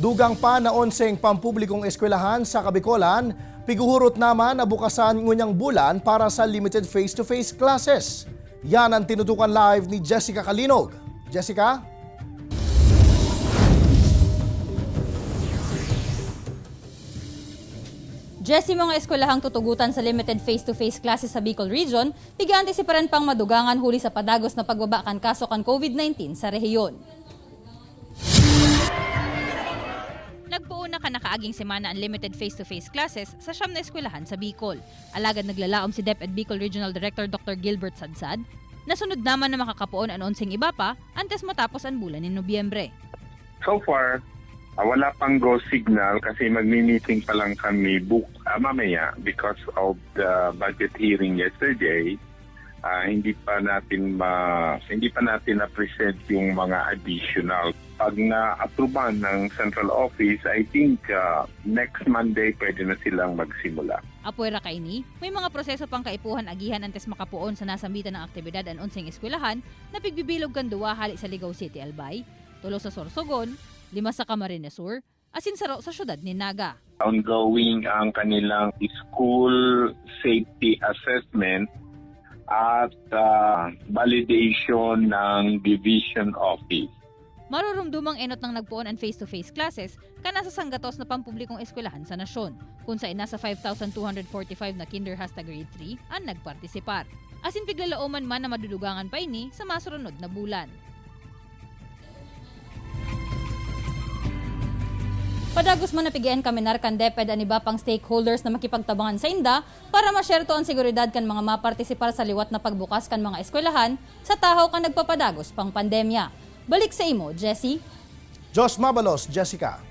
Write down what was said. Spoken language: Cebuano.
Dugang pa na 11 pampublikong eskwelahan sa Kabikolan, piguhurot naman na bukasan ngunyang bulan para sa limited face-to-face classes. Yan ang tinutukan live ni Jessica Calinog. Jessica? Jesse, mga eskwelahang tutugutan sa limited face-to-face classes sa Bicol Region, piga-antisiparan pang madugangan huli sa padagos na pagbaba kan kaso kan COVID-19 sa rehiyon. Nagpuo na ka nakaaging semana ang limited face-to-face classes sa 9 na eskwelahan sa Bicol. Alagad naglalaom si DepEd Bicol Regional Director Dr. Gilbert Sadsad, nasunod naman na makakapuon ang 11 iba pa antes matapos ang bulan ni Nobyembre. So far, wala pang go signal kasi magmi-meeting pa lang kami mamaya because of the budget hearing yesterday. Hindi pa natin na-present yung mga additional. Pag na-approvean ng central office, I think next Monday pwede na silang magsimula. Apuera kaini, may mga proseso pang kaipuhan agihan antes makapuon sa nasambitan ng aktibidad ang 11 eskwelahan na pigbibilog kan duwa hali sa Ligao City, Albay, 3 sa Sorsogon, 5 sa Camarines Sur, asin 6 sa syudad ni Naga. Ongoing ang kanilang school safety assessment at validation ng division office. Marurumdumang enot ng nagpuon ang face-to-face classes kana sa sanggatos na pampublikong eskwelahan sa nasyon, kung saan nasa 5,245 na kinder hasta grade 3 ang nagpartisipar. Asin piglalooman man na madudugangan pa ini sa masurunod na bulan. Padagos man napigian kami kan DepEd ang iba pang stakeholders na makipagtabangan sa inda para masyerto ang seguridad kan mga mapartisipar sa liwat na pagbukas kan mga eskwelahan sa tahaw kan nagpapadagos pang pandemya. Balik sa imo, Jesse. Jos Mabalos, Jessica.